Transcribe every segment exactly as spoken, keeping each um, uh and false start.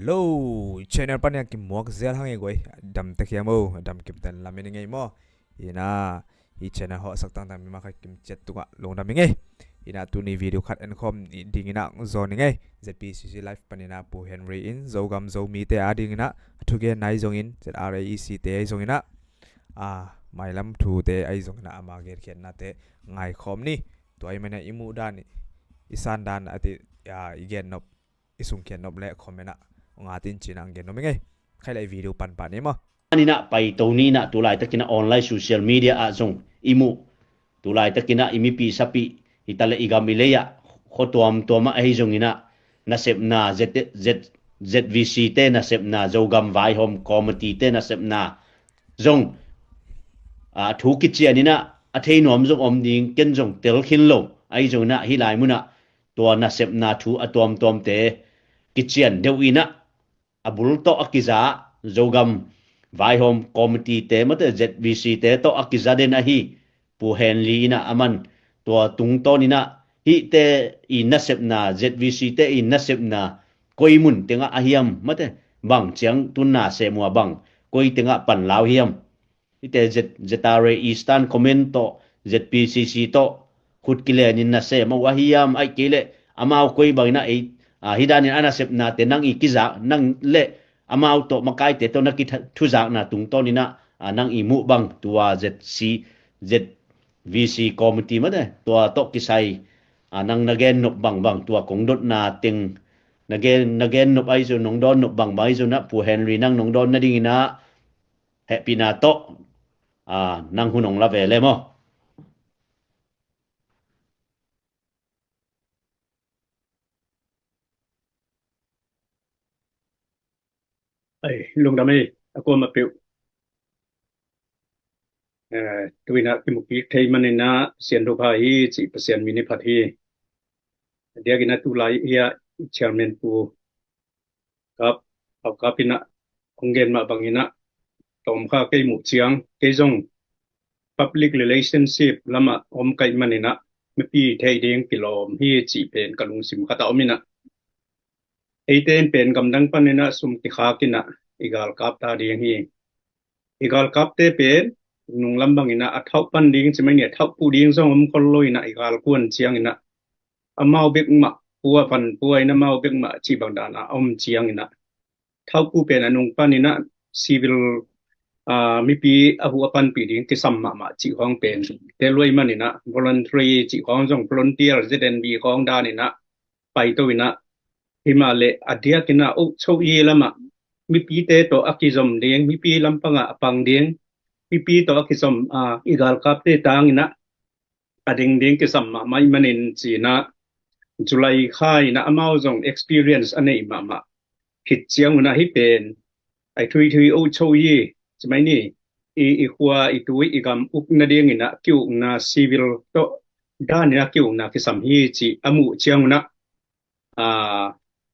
Hello, channel pan a kimuak zel hang i guai. Dam tek hiam o, dam kim ten lam i ngei maw? Ina, i channel hawh sak tangtang mi ma kha kim ciat tungah lungdam i ngei. Ina, tuni video khat en khawm i ding ina zawn i ngei. Z P C C Live pan ina Pu Henry in Zogam Zomite a ding ina a thugen nai zongin Z R A E C te ai zong ina a mailam thute ai zong ina ama genkhiatnate ngai khawm ni. Tua i mana i muh dan i san dan a ti a i gen nop i sungkhiat nop le comment ah ong atin cina ang gen nop i ngei. Khai lai video pan pan i maw? Anina pai to nina tu laitakin a online social media ah zong i muh. Tu laitakin a i mipi sapi i tale i gam i lei ah khuatuam tuam ah ahi zongina nasepna Z, Z, Z V C te nasepna Zogam Vaihawm Committee te nasepna zong a thu kicianina a thei nuam zong om ding ken zong tel khin lo ahi zongina hi lai muna tua nasepna thu a tuamtuamte kician deuh ina a bul tawh a kiza Zogam Vaihawm Committee te mate Z V C te tawh a kiza den ahi Pu Henry ina a man tua tungtawn ina hihte i nasepna Z V C te i nasepna koi mun tengah a hiam mate bang ciang tunna semua bang koi tengah panlau hiam. Hite Z, Z R A Eastern Command tawh Z P C C tawh khut kilenin nasem uh ahi hiam aih kei leh amau koi bangin a ei a hi danin a nasepnate nang i kizak nang leh amau tawh makaite tawh na kithuzakna tungtawn ina a nang i muh bang tua Z C, Z V C committee mate tua tawh kisai a nang na gen nop bangbang tua kong dotna teng na gen, na gen nop ahi zong nong dawn nop bangbang ahi zong na Pu Henry nang nong dawn nading ina hehpihna tawh a nang hun ong la ve le maw? Ai, lungdam ei, a kuama peuh. Eh, tuina kimuki thei manina Pasian thupha hi ci Pasian min i phat hi. Diakina tulai ia chairman pu kap, au kap ina ong gen mah bangina tawm kha kei muh ciang kei zong public relationship lama om kaih manina mipi thei ding kilawm hi ci pen ka lungsim khat a om ina. Eite in pen gamdang pan ina sum kikhak ina i galkap ta ding hi. I galkapte pen nunglam bang ina a thauh pan ding ci mai ni a thauh pu ding zong om khol lo ina i galkuan ciang ina amau bek mah pua van pua ina amau bek mah ci bang dana a om ciang ina thauh pu pen a nung pan ina civil a mipi a hu a panpih ding kisam mahmah ci khawng pen te luai man ina voluntary ci khawng zong volunteer Z N B khawng dan ina pai to ina himah le a diak ina uh cho i lamah mipite tawh a kizom ding mipi lampangah a pang ding mipi tawh a kizom a i galkapte tang ina a ding ding kisam mahmah i manin cina July kha ina amau zong experience a nei mahmah khit ciang una hi pen ai thui thui oh cho i ci mai ni i i khua i tui i gam uk nading ina kiukna civil tawh dan ina kiukna kisam hi ci a muh ciang una a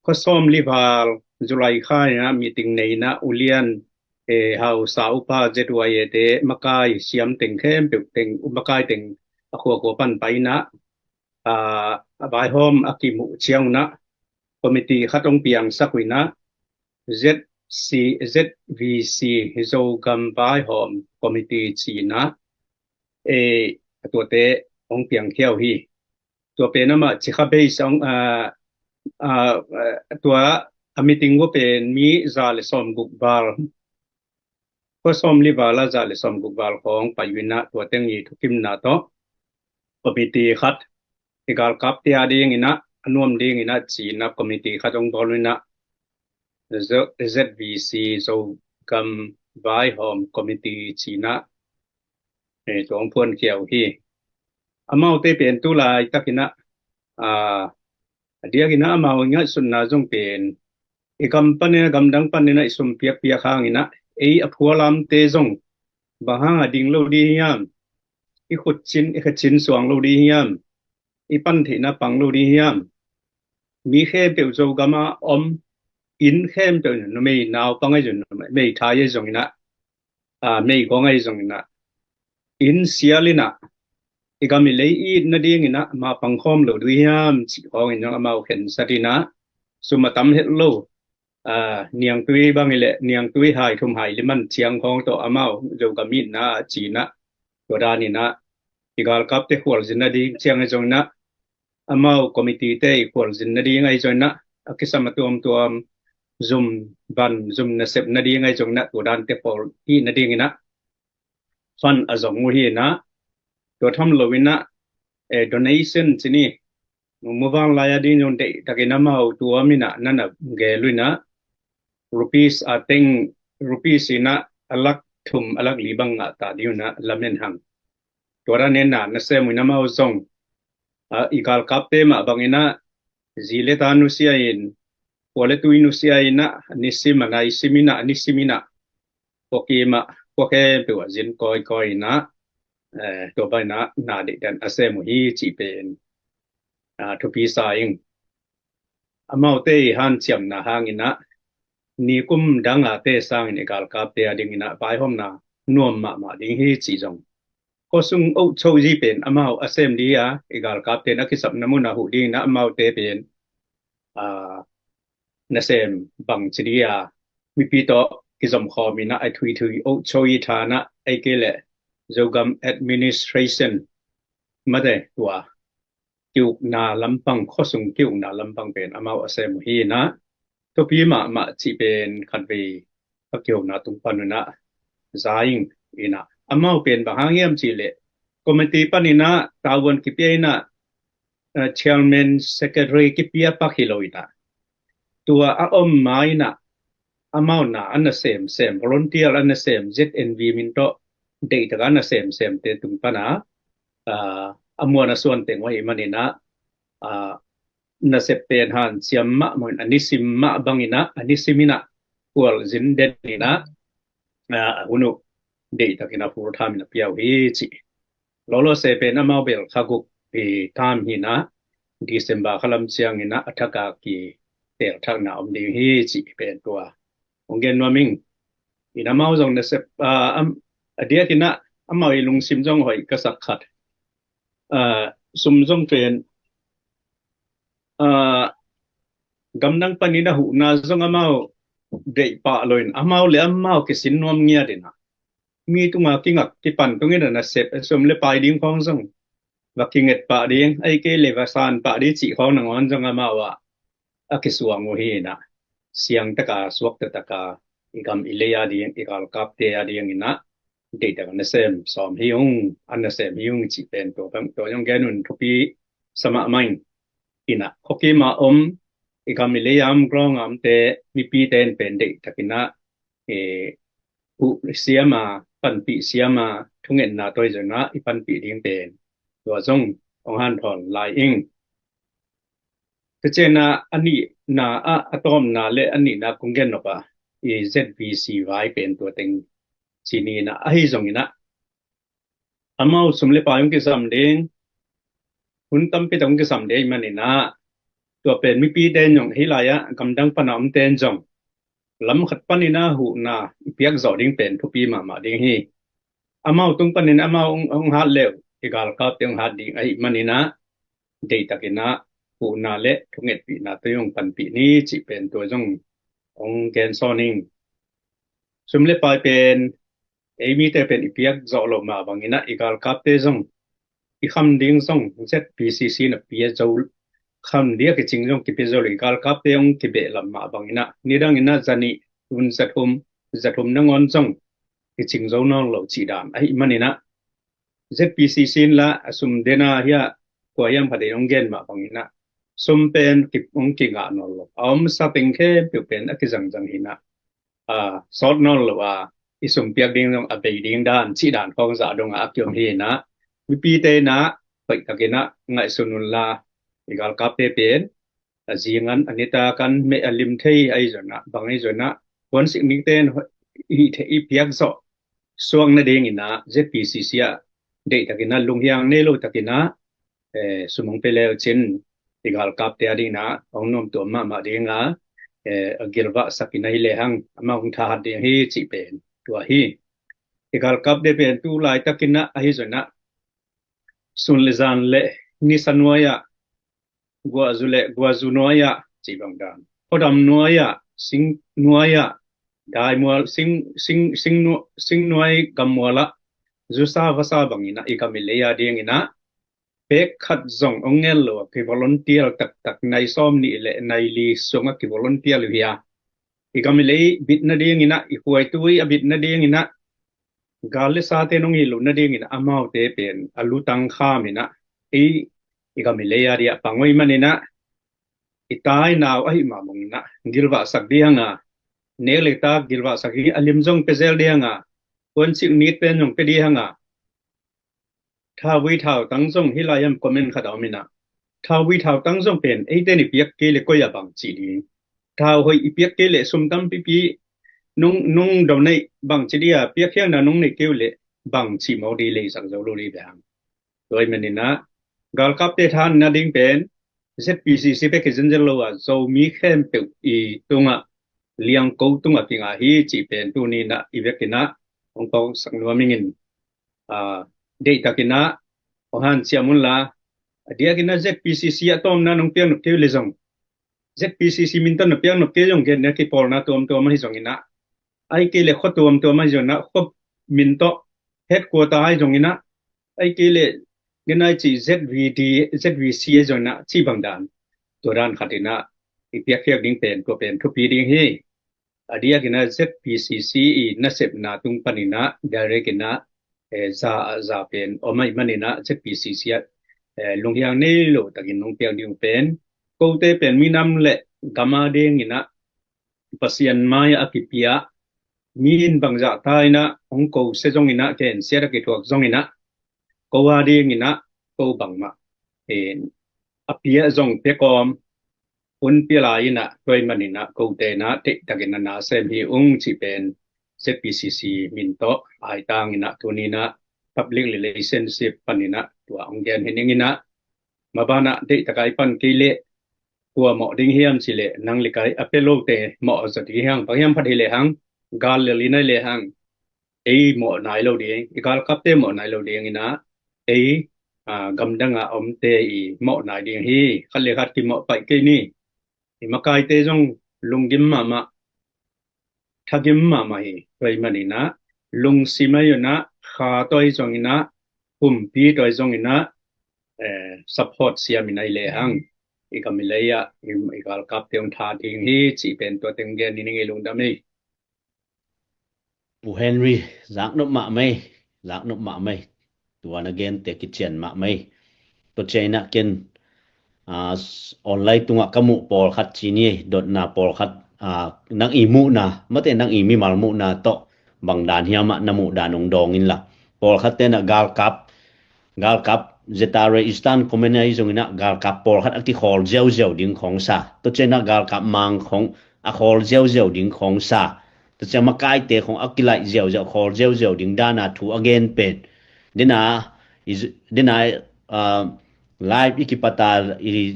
khuasawm lival July kha ina meeting neina ulian e hausa upa Z Y A te makai siam teng khempeuh teng makai teng a khuakhua pan paina a vaihawm a kimuh ciang una committee khat ong piangsak uina Z C Z V C Zogam Vaihawm Committee cina e a tuate ong piangkhiau hi. Tua pen amah cikha bei sang a a tua a meeting wa pen mi za le sawm guk val khuasawm lival a za le sawm guk val khawng pai uina tua teng i thukimna tawh committee khat i galkapte a ding ina a nuam ding ina cina committee khat ong bawl uina Z V C Zogam Vaihawm Committee cina e tua ong phuan khiau hi. Amaute pen tulai takina a a diakina amau i ngaihsutna zong pen i gam panina gamdang panina i sum piakpiak hangina ei a phualamte zong bang hanga ding lo di hiam i khutcin i khacin suang lo di hiam i pantheihna pang lo di hiam mi khempeuh Zogama om in khempeuh numei naupang ahi zong numei thai ahi zongina a mei kong ahi zongina in sial ina i gam i lei it nading ina ma pangkhawm lo dui hiam cih khawng in zong amau khensat ina sum a tam het lo Niangtui bang i le niangtui hai thum hai liman ciang khawng tawh amau Zogam itna a cinah, tua daninah i galkapte khualzinna ding ciang ahi zonginah, amau committee te i khualzinna ding ahi zonginah, a kisam a tuamtuam zum van zum nasepna ding ahi zonginah, tua dante pawl ihna dinginah fund a zong uh hinah, tua tham loinah, eh, donation cini muvanglai a ding zong deihtakin amau tuaminah nana gel uinah, rupees a teng rupees inah a lak thum a lak li bang ngah ta ding unah lamen hang. Tua dan ena nasem uinah amau zong i galkapte mah banginah zi le ta nusia in, pua le tui nusia inah nisim a naisim inah nisim inah, pua kimah pua khempeuh a zin kawikawi inah, eh, tua banginah na deihdan a sem uh hi cih pen thupi sa ing. Amaute i hanciamna hanginah nikum dangate sangin i galkapte a dinginah vaihawmna nuam mahmah ding hi cih zong, khuasung ohcho zi pen amau a sem di a, i galkapten a kisapna munah huh dinginah amaute pen nasem bang ci di a, mipi tawh kizomkhawminah a thuithui ohcho i thanah ei kei leh Zogam administration mate tua kiukna lampang, khuasung kiukna lampang pen amau a sem uh hinah, thupi mahmah cih pen khatvei a kiukna tung panunah zaing inah, amau pen bang hang hiam cih leh committee paninah tavuan kipia inah, eh, chairman secretary kipia pak hi lo inah, tua a om ma inah amau na a nasem sem, volunteer a nasem Z N V min tawh deihtak a nasem semte tung pana, ah, a muan a suan teng uh ahi maninah, ah, nasep pen hanciam mahmah in a nisim mah banginah a nisim inah khualzin den inah, ah, a hun uh deihtakin a full time inah pia uh hi cih. Lawlawse pen amau bel kha guk i tam hinah, December kha lam cianginah a thaka kitelthakna om ding hi cih pen tua hong gen nuam ing. In amau zong nasep, ah, am, a diakinah amau i lungsim zong hoih ka sak khat, ah, sum zong pen, ah, gamdang panin a huhna zong amau deih pah loin amau le amau kisin nuam ngiat inah, mi tunga kingak kipan tungin a nasep a sum le pai ding khawng zong va kinget pah ding, ei kei le va san pah ding cih khawng nangawn zong amau ah a kisuang uh hinah, siangtaka suaktataka i gam i lei a ding, i galkapte a dinginah deihtak a nasem sawm hi ung, a nasem hi ung cih pen tua bang tua zong gen un thupi sa mahmah ing. Inah khuakim a om, i gam i lei a om, ground a omte mipite in pen deihtakinah, eh, huh siam a, panpih siam a, thungetna tawh hi zonah i panpih ding pen tua zong hong hanthawn lai ing. Tua cianah a nihna ah, a tawpna le a nihna kong gen nop ah, i Z V C vai pen tua teng ci ni inah, ahi zonginah amau sum le pai hong kisam ding, hun tampi tak hong kisam ding maninah, tua pen mipite in zong hih lai-ah gamdang pana omte in zong lam khat paninah huhna i piak zawh ding pen thupi mahmah ding hi. Amau tung panin amau hong, hong hat leuh i galkapte hong hat ding ahi maninah, deihtakinah huhna le thungetpihna tawh hong panpih ni cih pen tua zong hong gen sawn ing. Sum le pai pen ei mite pen i piak zawh loh mah banginah i galkapte zong i kham ding zong Z P C C na pia zo, kham ding a kicing zong kipia zo lo, i galkapte hong kibehlam mah banginah nidanginah zanih, tun zathum, zathum nangawn zong kicing zo nawn lo cih dan ahi maninah, Z P C C in lah a sum dena hiah kua hiam khat in hong gen mah banginah, sum pen hong kingah nawn lo, a omsa teng khempeuh pen a kizangzang hinah, a, sawt nawn lo a, i sum piak ding zong a bei ding dan cih dan khawng zah dongah a kiom hinah, mipite inah hoihtakinah ngaihsun unla, i galkapte pen a zingan a nitakan meh a lim thei ahi zonah, bang ahi zonah, huansik ningte in i hih theih i piak zawh suak nadinginah Z P C C ah deihtakinah lunghiang nei lo takinah, eh, sum hong pia leu cin i galkapte a dinginah hong nuamtuam mahmah dinga, eh, a gilvahsakin ahi lehang amah hong thahat ding hi cih pen tua hi. I galkapte pen tu laitakinah ahi zonah sun le zan le nisa nuai-ah, guahzu le guahzu nuai-ah cih bang dan, khuadam nuai-ah singnuai ah, daimual, sing, sing, singnu-, singnuai gammual ah, zusa vasa bangin ah, i gam i lei a dingin ah, pek khat zong ong ngel lo a, ki volunteer taktak nai sawm nih le nai li sung a ki volunteer lo hi a. I gam i lei bit nadingin ah, i khuaitui a bit nadingin ah, gal le sate nong hi lo nadingin ah, amaute pen a lutang khamin ah, i, i gam i lei a dia pangoi manin ah, i tai nau ahi mah bangin ah, gilvahsak ding a, nek le tak gilvahsak hi a, lim zong pia zel ding a, kuansik nit pen zong pia ding a, thauvui thautang zong hi lai hiam comment khat a om in ah. Thauvui thautang zong pen, eite ni piak kei le koi a bang ci ding. Thau hoih i piak kei le sum tampipi nung, nung dom nei bang ci dia, piak hiang na nung nei kei le bang ci mawk di lei sak zo lo di bang. Tua ahih manin ah, galkapte than nading pen, Z P C C bek hi zenzen lo a, Zomi khempeuh i tungah, liangko tungah kinga hi cih pen tuni in ah, i vekin ah, ong tawksak nuam ing in, ah, deihtakin ah, ong hanciam un la, a diakin ah Z P C C a tawmna nong piak nop kei le zong, Z P C C min tawh na piak nop kei zong gen na kipawlna tuamtuam ahi zongin ah, ahih kei le khua tuamtuam ahi zongin ah, khua min tawh headquarter ahi zongin ah, ahih kei le genai ci Z V D, Z V C ahi zongin ah, ci bang dan. Tua dan khat in ah, i piakkhiak ding pen, tua pen thupi ding hi. A diakin ah Z P C C i nasepna tung panin ah, direct in ah, eh, za, za pen om ahih manin ah, Z P C C ah, eh, lunghiang nei lo takin nong piak ding pen, kote pen minam le gam a dingin ah, Pasian mai-ah a kipia, mi in bangzah ta in ah, hong ko sia zongin ah, gensiat a kithuak zongin ah, ko a dingin ah, ko bangmah, eh, a pia zong pia kawm, hun pia lai in ah, tua ahih manin ah, kote in ah, deihtakin ah na sem hi ung cih pen, Z P C C min tawh, aitang in ah, tuni in ah, public relationship panin ah, tua ong gen hi ning in ah, maban ah, deihtak a i pan kei le, kua mawh ding hiam ci le, nang le kei a pia lote mawh a za ding hiang, bang hiam phat hi le hang, gal lel i nai le hang, ei mawh nai lo ding, i galkapte mawh nai lo ding in ah, ei, ah, gamdang a omte i mawh nai ding hi, khat le khat kimawh paih kei ni, i makaite zong lunggim mahmah, thagim mahmah hi, tua ahih manin ah, lungsim ahi zongin ah, kha tawh ahi zongin ah, pumpi tawh ahi zongin ah, eh, support siam in ah i le hang, i gam i lei ah, i, i galkapte ong tha ding hi, cih pen tua teng gen ni ning i lungdam hi. Pu Henry, zaknop mahmah hi, zaknop mahmah hi. Tua na gente kician mahmah hi. Tua ciang in ah ken, ah, online tungah ka muh pawlkhat ci ni, dotna pawlkhat, ah, nang i muhna, mate nang i mimal muhna tawh, bang dan hiam ah na muh dan ong dawng in la. Pawlkhatte in ah galkap, galkap, Z R A Eastern Command ahi zongin ah galkap pawlkhat a kikhawl ziauziau ding khawng sa. Tua ciang in ah galkap mang khawng a khawl ziauziau ding khawng sa. Tua ciang makaite khawng a kilaih ziauziau, khawl ziauziau ding dan a thu a gen pen. Dena, i, dena, ah, live i kipat a, i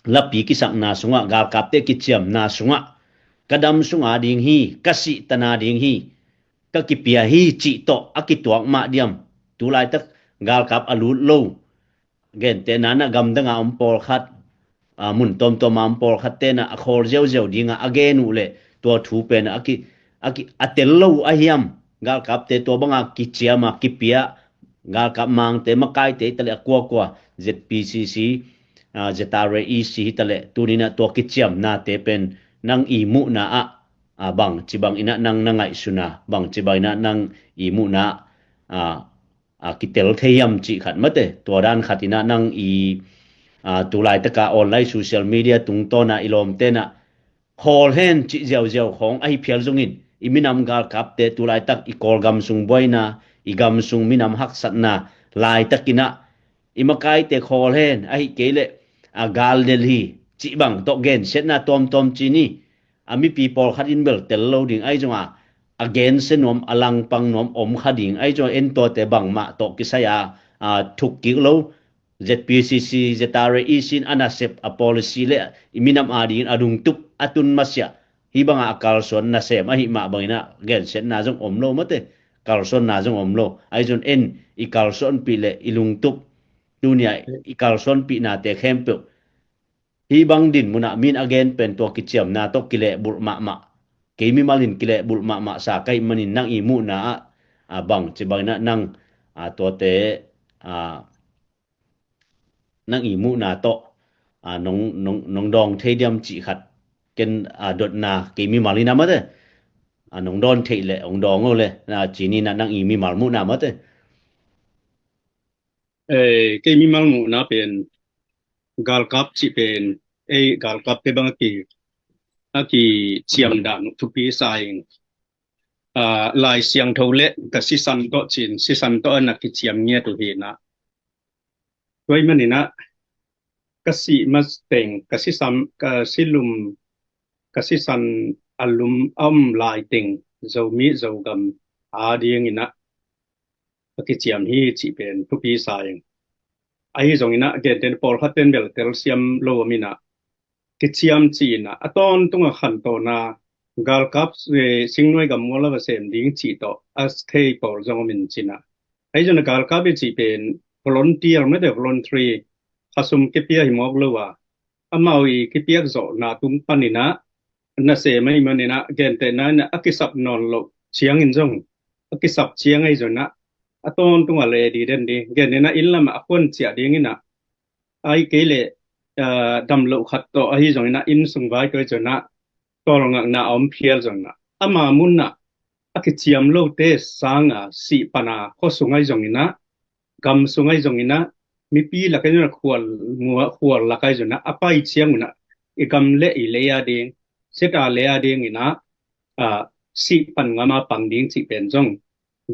lapi kisakna sungah, galkapte kiciamna sungah, ka dam sung a ding hi, ka sih tan a ding hi, ka kipia hi cih tawh a kituak mah diam. Tu laitak galkap a lut lo, gentehna in ah gamdang a om pawlkhat, ah, mun tuamtuam a om pawlkhatte in ah a khawl ziauziau ding a a gen uh leh, tua thu pen a ki, a ki, a tel lo uh a hiam? Galkapte tua bang a kiciam a kipia, galkap mangte, makaite hi ta leh, a kuakua, Z P C C, ah, Z R A E C hi ta leh, tuni in ah tua kiciamnate pen nang i muhna ah, ah, bangci bang in ah nang na ngaihsun a, bangci bang in ah nang i muhna ah, ah, ah, kitel thei hiam cih khat mate. Tua dan khat in ah nang i, ah, tu laitak a online social media tungtawn a i lawmte in ah khawl hen cih ziauziau khawng ahi phial zongin, i minam galkapte tu laitak i Kawlgam sung buaina, i gam sung minam haksatna laitak in ah, i makaite khawl hen, ahih kei leh, ah, gal lel hi cih bang tawh gensiatna tuamtuam ci ni. A mipi pawlkhat in bel tel lo ding ahi zong a, a gensia nuam, a langpang nuam om kha ding ahi zong a, en tuate bangmah tawh kisai a, ah, thuk kik lo. Z P C C, Z R A E C in a nasep, a policy le i minam a dingin a lungtup a tun masiah, hih bang a kalsuan nasem ahih mah bangin ah gensiatna zong om lo mate, kalsuanna zong om lo. Ahi zong en i kalsuanpih le i lungtup, tuni a i kalsuanpihnate khempeuh Hih bang din munah min a gen pen tua kiciamna tawh kilehbulh mahmah, kei mimal in kilehbulh mahmah sa ka hih manin nang i muhna ah, a bang ci bangin ah nang, a tuate, a nang i muhna tawh, a nong, nong, nong dawng thei diam cih khat ken, a dotna kei mimal in ah mate, a nong dawn theih leh hong dawng o le, a ci ni in ah nang i mimal muhna mate. Kei mimal muhna pen galkap cih pen, ei galkap te bang a ki, a kiciam dan uh thupi sa ing. Lai Siangtho le ka sisan tawh cin, sisan tawh a na kiciam ngiat uh hi in ah, tua ahih manin ah ka sih mateng, ka sisan, ka silum, ka sisan a lum a om lai teng Zomi Zogam adingin ah a kiciam hi cih pen thupi sa ing. Ahi zongin ah gentehna pawlkhat ten bel telsiam lo om in ah, kiciam cih in ah a tawntung a khantawna galkap, eh, singnuai gam mual a va sem ding cih tawh a thei pawl zong om in cin ah. Ahi zongin ah galkap i cih pen volunteer mate, voluntary, khasum kipia hi mawk lo a, amau i kipiak zawhna tung panin ah na sem ahih manin ah gentehna in ah a kisap nawn loh ciangin zong, a kisap ciang ahi zongin ah a tawntung a le di den di, gentehna inn lamah a khuan ciah dingin ah, ahih kei leh, ah, dam loh khat tawh ahi zongin ah inn sung vai tawh ahi zongin ah tawlngakna a om phial zongin ah ama mun ah a kiciam lote sanga sih pan a khuasung ahi zongin ah, gam sung ahi zongin ah, mipi lak ahi zongin ah, khual, khual lak ahi zongin ah a pai ciang un ah i gam le i lei ading, ZRA lei adingin ah, ah, sih pan ngam a pang ding cih pen zong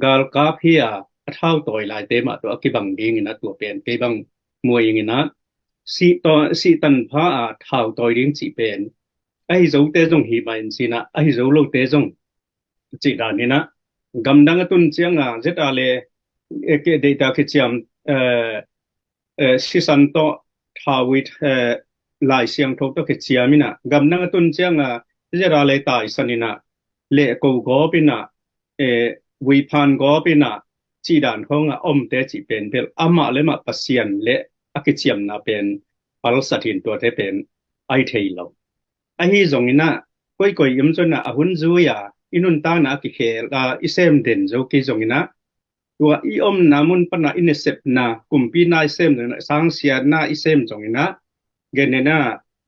galkap hi a, a thau tawi laite mah tawh a kibang dingin ah tua pen kei bang muai ing in ah, sih taw, sih tanpha a thau tawi ding cih pen ahi zote zong hi mah in cin ah, ahi zo lote zong cih dan in ah, gamdang a tun ciang a ZRA le, eh, ke deihtak kiciam, eh, eh, sisan tawh thau i, eh, Lai Siangtho tawh kiciam in ah, gamdang a tun ciang a ZRA le taisan in ah, lehko gawp in ah, eh, vuiphan gawp in ah, cih dan khawng a omte cih pen bel amah le mah Pasian le a kiciamna pen palsat hi in tuate pen ahi thei lo. Ahi zongin ah koikoi i om zongin ah a hun zui a i nuntakna a kikhel a i sem den zo kei zongin ah, tua i omna mun pan a i nasepna, kumpina i sem zongin ah, sangsiatna i sem zongin ah, gentehna,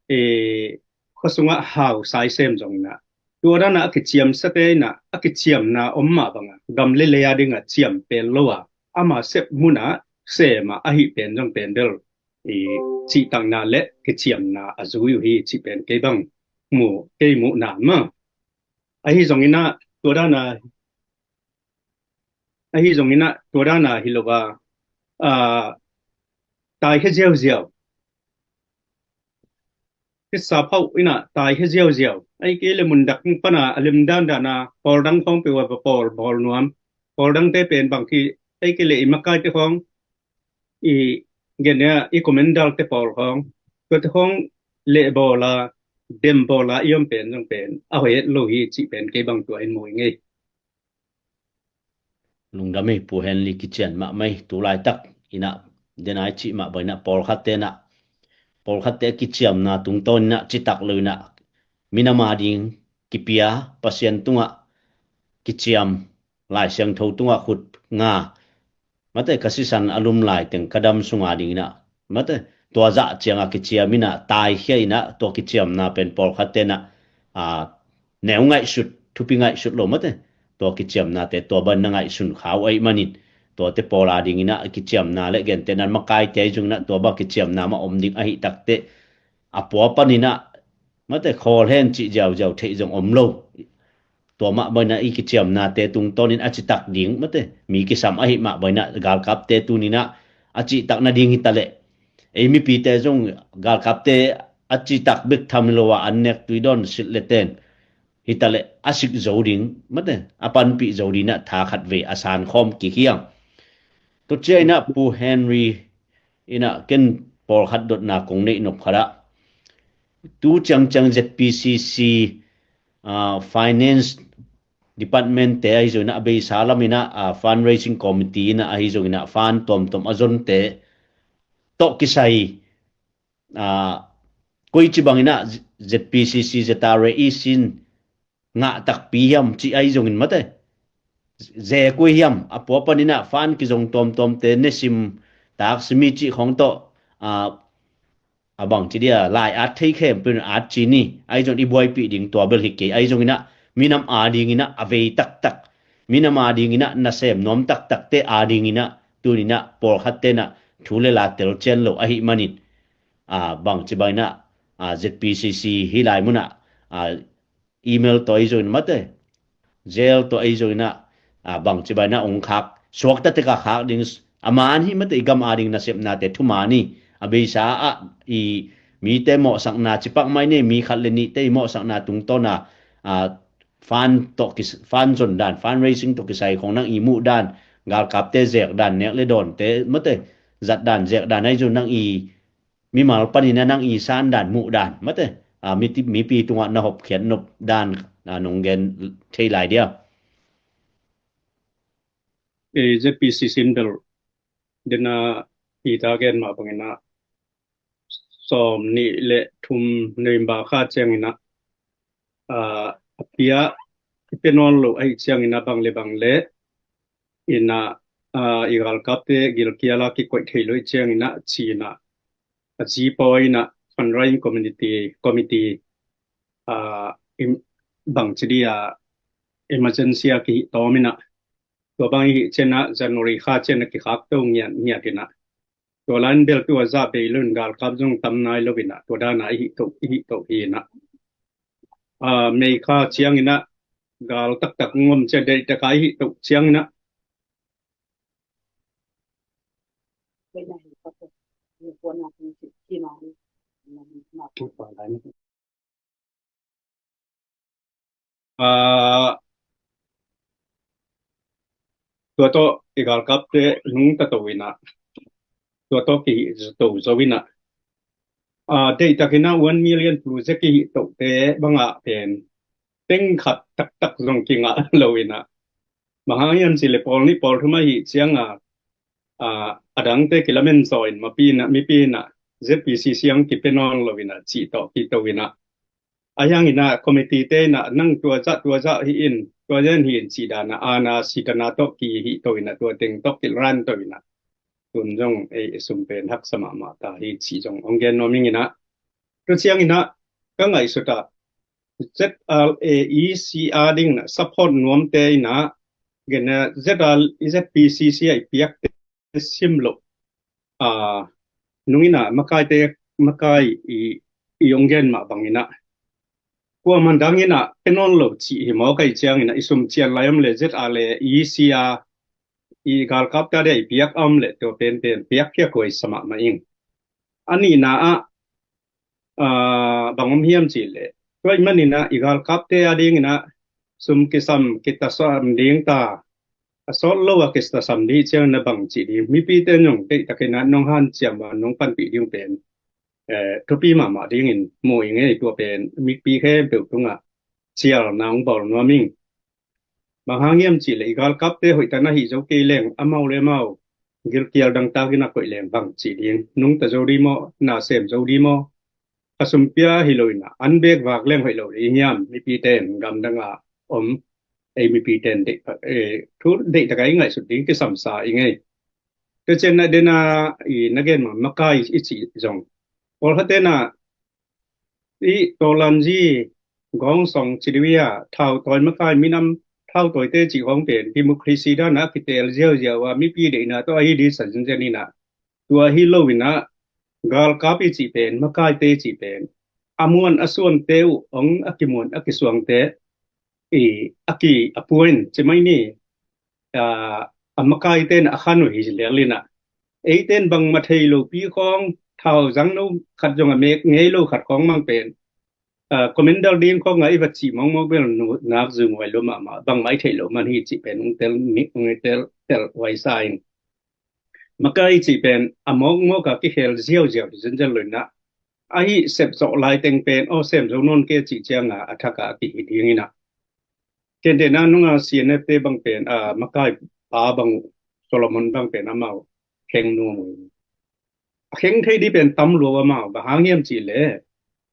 eh, khuasung ah hausa i sem zongin ah, tua dan a a kiciamsate in ah a kiciamna om mah bang a gam le lei ading a ciam pen lo a, ama sep mun ah sem a ahih pen zong pen bel i cihtakna le kiciamna a zui uh hi cih pen kei bang mu, kei muhna mah. Ahi zongin ah tua dan a, ahi zongin ah tua dan a hi lo a, ah, taikhia ziauziau, hisa phauh in ah taikhia ziauziau, ahih kei leh mun dak pan a a lim dandan a pawl dang khawng peuh a va pawl bawl nuam, pawl dangte pen bang ki, ahih kei leh i makaite khawng, i gentehna i commander te pawl khawng, tuate khawng leh bawl a, dem bawl a i om pen zong pen a hoih het lo hi cih pen kei bang tua in mu ing ei. Lungdam ei, Pu Henry, kician mahmah ei. Tu laitak in ah, den a i cih mah bang in ah pawlkhatte in ah, pawlkhatte kiciamna tungtawn in ah citak lo in ah minam ading kipia, Pasian tungah kiciam, Lai Siangtho tungah khut nga, mate, ka sisan a lum lai teng ka dam sung ading in ah, mate, tua zah ciang a kiciam in ah taikhia in ah, tua kiciamna pen pawlkhatte in ah, a, neu ngaihsut, thupi ngaihsut lo, mate, tua kiciamnate tua bang na ngaihsun kha uh ahih manin, tuate pawl ading in ah kiciamna le gentehna makaite ahi zongin ah tua bang kiciamna mah om ding ahih takteh, a pua pan in ah, mate, khawl hen cih ziauziau theih zong om lo. Tua mah bang in ah i kiciamnate tungtawn in a citak ding, mate, mi kisam ahih mah bang in ah galkapte tuni in ah a cihtak nading hi ta leh, ei mipite zong galkapte a cihtak bek tham lo a, an nek tui dawn silh le ten hi ta leh a sik zo ding, mate, a panpih zo ding in ah tha khat vei a san khawm kik hi ing. Tua ciang in ah Pu Henry in ah ken pawlkhat dotna kong neih nop khat ah, tu ciangciang ZPCC, ah, Finance Department te ahi zongin ah, a beisa lam in ah, ah, Fundraising Committee in ah ahi zongin ah, fund tuamtuam a zonte tawh kisai, ah, Koi ci bangin ah Z P C C, Z R A E sin ngah takpi hiam ci ahi zongin mate, ze koi hiam, a pua panin ah fan kizong tuamtuamte, nesim, taksimi cih khong tawh, a, a bang ci dia, lai at thei khempeuh in at ci ni. Ahi zongin i buaipih ding tua bel hi kei. Ahi zongin ah minam adingin ah a vei taktak, minam adingin ah nasem nuam taktakte adingin ah tunin ah pawlkhatte in ah thu le la tel cian lo ahih manin, a, bang ci bangin ah, a, Z P C C hih lai mun ah, a, email tawh ahi zongin mate, Zelle tawh ahi zongin ah, a, bang ci bangin ah ong khak, suakta tek a khak ding, a man hi mate, i gam ading nasepnate thuman hi. A beisa ah i mite mawhsakna ci pak mai ni, mi khat le nihte i mawhsakna tungtawn a, a, fan tawh kis-, fan zon dan, fundraising tawh kisai khong nang i muh dan, galkapte zek dan, nek le dawnte mate, zat dan, zek dan ahi zong nang i mimal panin ah nang i san dan, muh dan mate, a, miti-, mipi tungah na hopkhiat nop dan, a, nong gen thei lai dia. E, Z P C C in bel dena i ta gen mah bangin ah sawm nih le thum November kha ciangin ah, a, a pia, i pia nawn lo ahi ciangin ah bang le bang le in ah, a, i galkapte gilkial a kikoih thei lo ahi ciangin ah ci-in ah, a zipawi in ah fundraising committee, committee, a, im-, bang ci dia, emergency a kihih tawm in ah, tua bang i hih ciang ah January kha ciang ah kikhak to ngiat ngiat in ah, tua lai in bel tua zah bei lo in galkap zong tam nai lo in ah, tua dan a i hih to, i hih to hi in ah, a, May kha ciangin ah gal taktak ngom cia deih taka i hih to ciangin ah, a, tua tawh i galkapte nungta to in ah, tua tawh kihih to zo in ah, a, deihtakin ah one million plus kihih tote bangah pen teng khat taktak zong kingah lo in ah, bang hang hiam cih leh pawl nih pawl thum ahi ciang a, a, a dangte kilamen zaw in mapi in ah, mipi in ah Z P C C ang kipia nawn lo in ah cih tawh kihih to in ah, a hiang in ah committee te in ah nang tua zah tua zah hi in, tua zah hi in cih dan ah, ana sitana tawh kihih to in ah, tua teng tawh kiran to in ah, tun zong ei, ei sum pen haksa mahmah ta hi cih zong ong gen nuam ing in ah, tua ciang in ah ka ngaihsut ah Z R A E C a ding in ah support nuamte in ah, gen a Z R, Z P C C a i piakte sim loh, a, nung in ah makaite, makai i, i ong gen mah bang in ah, kua man dang in ah pia nawn lo cih hi maw, kai ciang in ah i sum cian lai om leh Z R A E C a i galkapte a dia i piak om leh tua penpen piak piak huai sa mahmah ing. A nihna ah, a, bang om hiam cih leh, tua ahih manin ah i galkapte a ding in ah sum kisam, kitasam ding ta, a sawt lo a kitasam ding ciang na bang cih ding, mipite nong deihtakin ah nong hanciam a nong panpih ding pen, eh, thupi mahmah dingin mu ing ei. Tua pen mipi khempeuh tungah cialna ong bawl nuam ing. Bang hang hiam cih leh i galkapte hoihtak na hih zo kei leng amau le amau gilkial dangtak in a koih leng bang cih ding, nungta zo ding maw, na sem zo ding maw, a sum pia hi lo in ah an bek vak leng hoih lo ding hiam, mipite in gamdang a om, ei mipite in deih, eh, thu deihtak a i ngaihsut ding kisam sa ing ei. Tua ciang ah dena i na gen mah makai i cih zong, pawlkhatte in ah i tawlanzi, gawngsong ci ding uh a, thautawi makai, minam thautawite cih khong pen democracy dan a kiteel ziauziau a, mipi deihna tawh ahi ding sa zenzen in ah, tua hi lo in ah galkap i cih pen, makaite cih pen a muan a suante uh ong a kimuan a kisuangte i a ki a puan ci mai ni, a, a makaite in a khan uh hi lel in ah, eite in bangmah thei lopi khong, thau zang no khat zong a mek ngei lo khat khong mang pen, a, commander ding khong a i va cih mawkmawk bel nu-, nak zung huai lo mahmah, bangmah i theih loh man hi cih pen ong tel, ong tel, tel huai sa in. Makai cih pen a mawkmawk a kikhel ziauziau hi zenzen lo in ah, ahi sep zawh lai teng pen aw sem zo nawn kei cih ciang a, a thak a a kihi ding in ah. Ken dena nung a C N F te bang pen, a, makai pa bang uh, Solomon bang pen amau kheng nuam uh. A kheng thei ding pen tam lua uh amau, bang hang hiam cih leh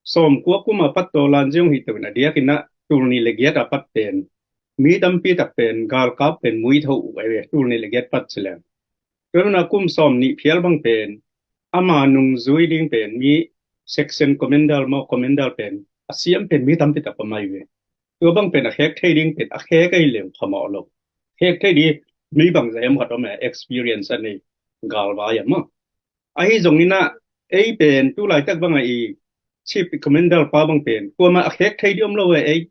sawmkua kum a pat tawlan ziong hi to in a diakin ah tul nih le giat a pat pen mi tampi tak pen galkap pen muitho uh ei ve, tul nih le giat pat ci leng. Tua nuna kum sawm nih phial bang pen ama nungzui ding pen mi section commander maw commander pen a siam pen mi tampi tak pamai ve. Tua bang pen a khek thei ding pen a khek ei leng khamawh lo. Khek thei ding mi bang zem khat om e, experience a nei galvai a maw. Ahi zongin ah ei pen tu laitak bang a i chief commander pa bang pen kuama a khek thei ding om lo e ei.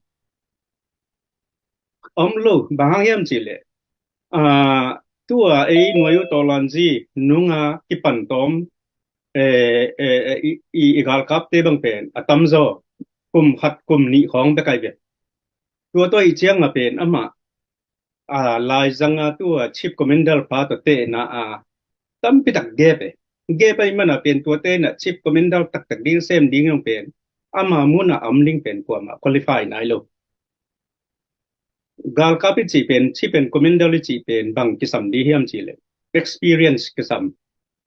Om lo, bang hang hiam cih leh, aa, tua ei nuai uh tawlanzi nunga kipan tawm, eh, eh, eh, i, i, i galkapte bang pen a tamzaw kum khat kum nih khawng bek ai ve. Tua tua i cianga pen amah, aa, laizanga tua chief commander pa tawh tehna a tampi tak gep e. Gep ai mana pen tuate na chief commander taktak ding sem ding yong pen ama muna am ding pen kuama qualify nai lo. Galkap i cih pen, chief and commander i cih pen bang kisam di hiam cih leh experience kisam.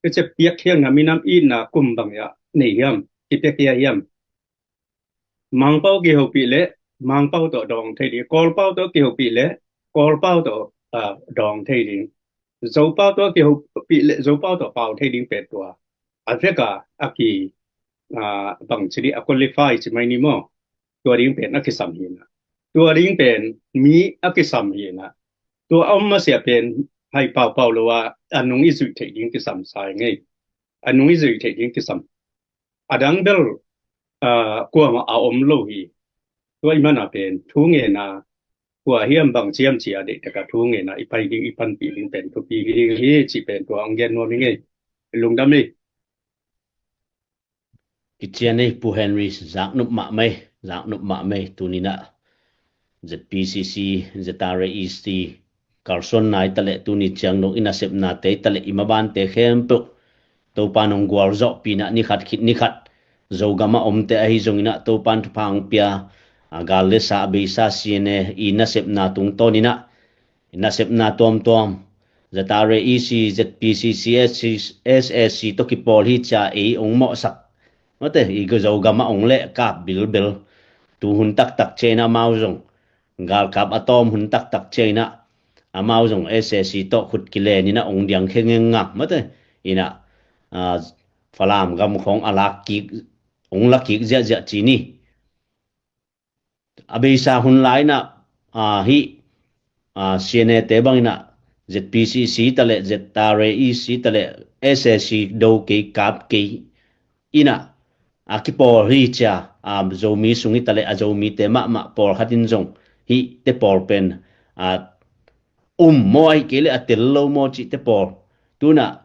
I cih piak hiang na minam i na kum bang ya nei hiam, kipiak hia hiam. Mangpau kihopih leh Mangpau tawh dawng thei ding, Kawlpau tawh kihopih leh Kawlpau tawh, ah, dawng thei ding. Zopau tawh kihopih leh Zopau tawh pau thei ding pen tua a veka a ki, ah, bang ci di a qualify ci mai ni maw. Tua ding pen a kisam hi na. Tua ding pen mi a kisam hi na. Tua a om masia pen hai paupau lo a a nung i zuih theih ding kisam sa ngei. A nung i zuih theih ding kisam. A dang bel, ah, kuama a om lo hi. Tua i mana pen thu ngena kua hiam bang ciam cia deih taka thu ngena i pai ding i panpih ding pen thupi hi ding hi ci pen tua ong gen nuam hi ngei. Lungdam hi. Kician ei Pu Henry, zaknop mahmah ei, zaknop mahmah ei. Tuninah Z P C C, Z R A E C, kalsuan nai taleh tuni ciang dong i nasepnate taleh i mabante khempeuh Topa nong gualzawhpinah nikhat khit nikhat Zogamah omte ahi zonginah Topan thupha hong pia, a gal le sa a beisa siane i nasepna tungtawninah i nasepna tuamtuam Z R A E C, Z P C C, S A C tawh kipawl hi cia ei hong mawhsak. Mate i Zogamah hong lehkap bilbel. Tu hun taktak ciainah amau zong galkap a tawm hun taktak ciainah amau zong S A C tawh khut kileninah hong diang khengeng ngak mate. Inah, ah, Falam gam khawng a lak kik, hong la kik ziahziah ci ni. A beisa hun lai inah, ah, hih, ah, sianete banginah Z P C C taleh Z R A E C taleh S A C do kei kap kei inah a kipawl hi cia, a Zomi sung hi taleh a Zomite mahmah pawlkhat in zong hih te pawl pen, a um maw ahi kei leh a tel lo maw cih te pawl. Tunah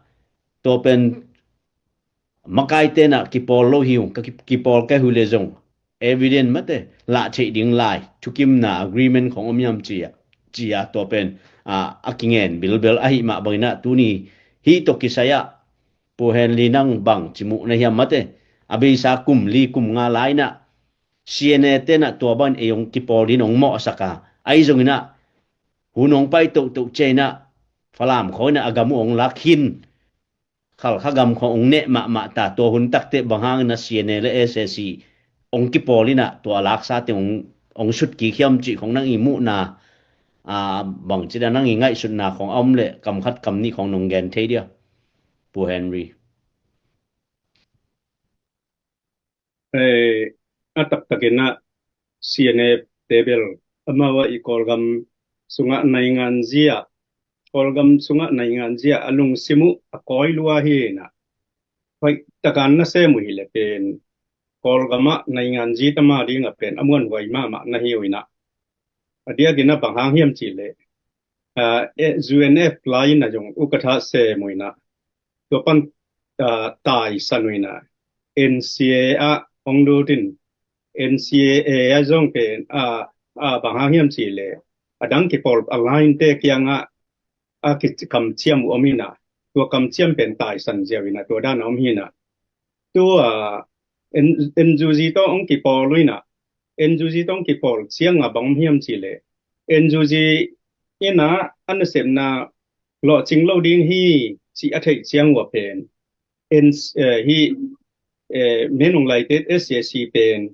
tua pen makaite nah kipawl lo hi ung, ka ki- kipawl kei hu le zong evident mate lah theih ding lai thukimna agreement khong om hiam cia, cia tua pen, a, a kingen bilbel ahi mah banginah tuni hih tawh kisai-ah Pu Henry nang bang cimuh na hiam mate. A beisa kum li kum nga lai inah sianete nah tua bangin ei hong kipawl din hong mawhsak a, ahi zonginah hun hong pai tohtoh ciainah Falam khaw inah a gam uh hong lak hin Khalkha gam khong hong neh mahmah ta, tua hun takte bang hangin a siane le S A C hong kipawl inah tua a laksa teng hong, hong sut kik hiam cih khong nang i muhna, a, bangci dan nang i ngaihsutna khong a om leh kam khat kam nih khong nong gen thei dia, Pu Henry. Eh, a taktakin ah siane te bel amau ah i Kawlgam sungah naingan zia, Kawlgam sungah naingan zia a lungsim uh a kawi lua hi inah. Hoih takan na sem uh hi le pen Kawlgam ah naingan zi tama ding a pen a muanhuai mahmah na hi uh inah. A diakin a bang hang hiam cih leh, ah, eh, U N F lai in a zong ukatha sem uh inah. Tua pan, ah, taisan uh inah. N C A ah hong lut in. N C A ah zong pen, ah, ah, bang hang hiam cih leh a dang kipawl a lainte kiangah a ki- kamciam uh om inah. Tua kamciam pen taisan ziau inah. Tua dan a om hi inah. Tua N- NUG tawh hong kipawl uh inah. NUG tawh hong kipawl ciangah bang om hiam cih leh N U G inah a nasepna lawhcing lo ding hi cih a theih ciang uh a pen N- eh, hi eh, Min Aung Hlaing te SAC pen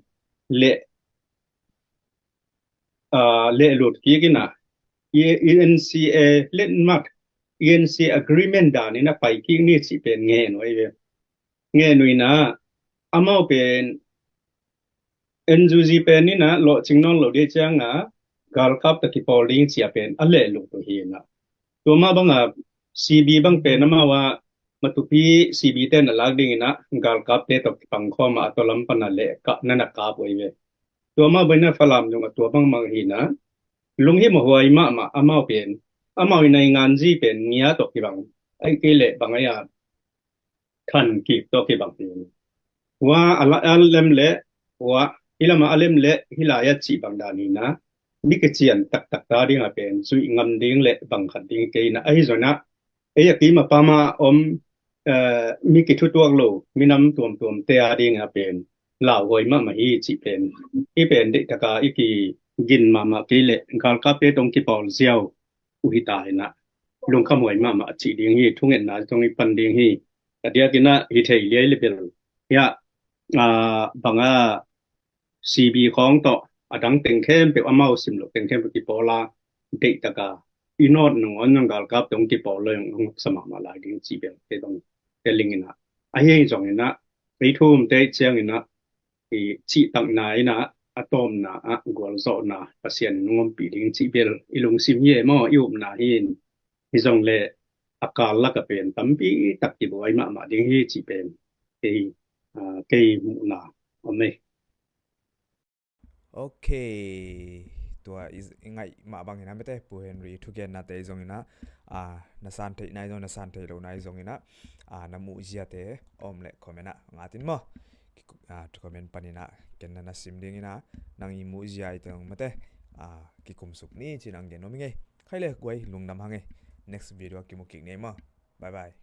leh, ah, leh lut kik in ah, E N C A letmat, E N C agreement dan in ah pai kik ni cih pen ngen uh ahi ve. Ngen uh in ah, amau pen N U G pen in ah lawhcing nawn lo ding ciang ah galkap tawh kipawl ding cih a pen a leh lut uh hi in ah. Tua mah bang ah C B bang pen amau ah matupi C B te na lak ding in ah galkap te tawh kipang khawm ah a tua lam pan a leh kah na na kap uh ahi ve. Tua mah bang in ah Falam zong a tua bang bang hi in ah lunghimawh huai mahmah amau pen, amau in ah i nganzi pen ngia tawh kibang, ahih kei leh bang ahi a than kik tawh kibang hi. Ua a la-, a lem leh, ua hi lam ah a lem leh hi lai a cih bang dan hi in ah, mi kician taktak ta ding a pen zuih ngam ding leh bang khat ding kei in ah, ahi zong in ah ei a kim a pam a om, eh, mi kithutuak lo minam tuamtuam te a ding a pen lauhuai mahmah hi cih pen, i pen deih tak a i kigin mahmah kei leh galkap te tawh kipawl ziau uh hi ta in ah, lungkham huai mahmah cih ding hi, thungetna zong i pan ding hi. A diak in ah hi thei liai le bel hi a, ah, bang a C B khawng tawh a dang teng khempeuh, amau sim loh teng khempeuh kipawl a, deih tak a i nawt nangawn zong galkap tawh kipawl lo zong a ngaksa mahmah lai ding cih bel kei zong tel ing in ah, ahi zong in ah ei thu-um te ciang in ah i cihtakna in ah a tawpna ah gualzawhna Pasian in hong ompih ding cih bel i lungsim hi e maw, i upna hi in. Hi zong leh a kal lak a pen tampi tak kibuai mahmah ding hi cih pen kei, ah, kei muhna om e. Ok. Tua i, i ngaih mah bang in ah mate, Pu Henry thugennate i zong in ah, ah, na san theihna i zong, na san theih lohna i zong in ah, ah, na muh ziate om leh comment ah ngat in maw. Ki-, ah, comment pan in ah ken na na sim ding in ah, nang i muh zia i teng mate, ah, kikum suk ni ci-in ang gen nuam ing e. Khai le guai, lungdam hang e. Next video ah kimu kik ni maw. Bye bye.